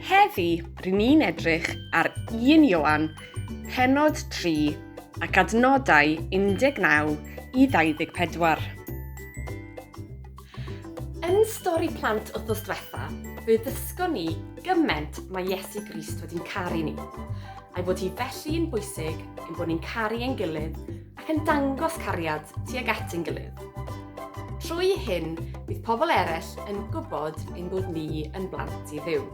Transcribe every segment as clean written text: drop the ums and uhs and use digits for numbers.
Heddi, rŷn ni'n edrych ar 1 Ioan, pennod 3 ac adnodau 19 i 24. Yn stori plant wythnos diwetha, fe ddysgon ni gyment mae Iesu Grist wedi'n caru ni, a'i bod hi felly yn bwysig ein bod ni'n caru ein gilydd ac yn dangos cariad tuag at ein gilydd. Trwy hyn, bydd pobl eraill yn gwybod ein bod ni yn blant i Dduw.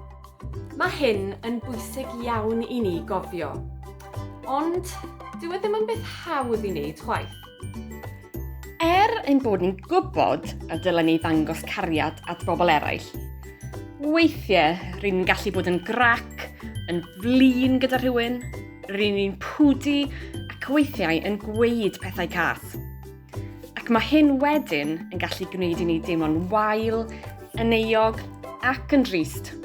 Mae hyn yn bwysig iawn i ni gofio. Ond dyw e ddim yn beth hawdd i wneud chwaith. Er ein bod ni'n gwybod y dylen ni ddangos cariad at bobl eraill, weithiau rydyn ni'n gallu bod yn grac, yn flin gyda rhywun, rydyn ni'n pwdu ac weithiau yn gweud pethau cas. Ac mae hyn wedyn yn gallu gwneud i ni deimlo'n wael, yn euog ac yn drist.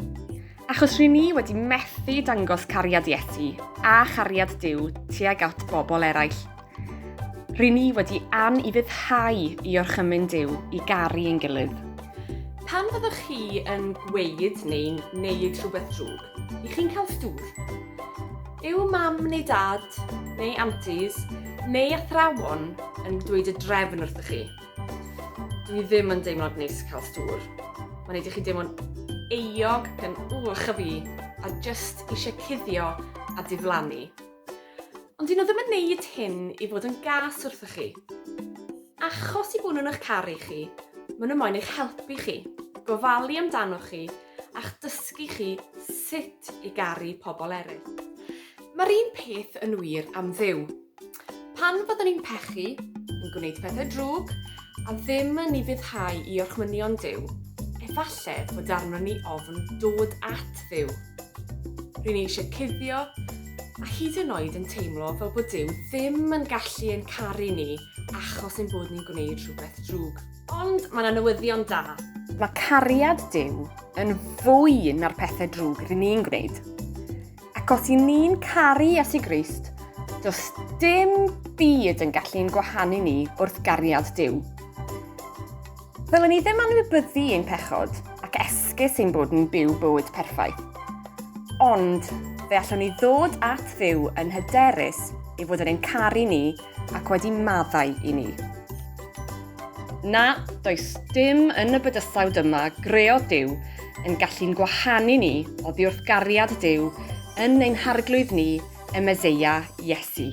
Achos rŷn ni wedi methu dangos cariad Iesu a chariad Duw tuag at bobl eraill. Rŷn ni wedi anufuddhau i orchymyn Duw i garu ein gilydd. Pan fyddwch chi yn gweud neu'n neud rhywbeth drwg, i chi'n cael stŵr. Yw mam neu dad, neu aunties, neu athrawon yn dweud y drefn wrthych chi? Dwi ddim yn deimlo'n neis cael stŵr. Mae'n neud i chi deimlo'n euog ac yn wch a fi, a jyst eisiau cuddio a diflannu. Ond dyn nhw ddim yn neud hyn i fod yn gas wrthych chi. Achos i bod nhw'n eich caru chi, maen nhw moyn eich helpu chi, gofalu amdanoch chi, a'ch dysgu chi sut i garu pobl eraill. Mae'r un peth yn wir am Dduw. Pan fyddwn ni'n pechu, yn gwneud pethau drwg, a ddim yn ufuddhau i orchmynion Duw, efallai fod arnon ni ofn dod at Dduw. Ry'n ni eisiau cuddio, a hyd yn oed yn teimlo fel bod Duw ddim yn gallu ein caru ni achos ein bod ni'n gwneud rhywbeth drwg. Ond mae 'na newyddion da. Mae cariad Duw yn fwy na'r pethau drwg rŷn ni'n gwneud. Ac os y'n ni'n caru Iesu Grist, does dim byd yn gallu'n gwahanu ni wrth gariad Duw. Ddylen ni ddim anwybyddu ein pechod ac esgus ein bod ni'n byw bywyd perffaith. Ond fe allwn ni ddod at Dduw yn hyderus ei fod yn ein caru ni ac wedi maddau i ni. Na, does dim yn y bydysawd yma greodd Duw yn gallu'n gwahanu ni oddi wrth gariad Duw yn ein harglwydd ni, y Meseia, Iesu.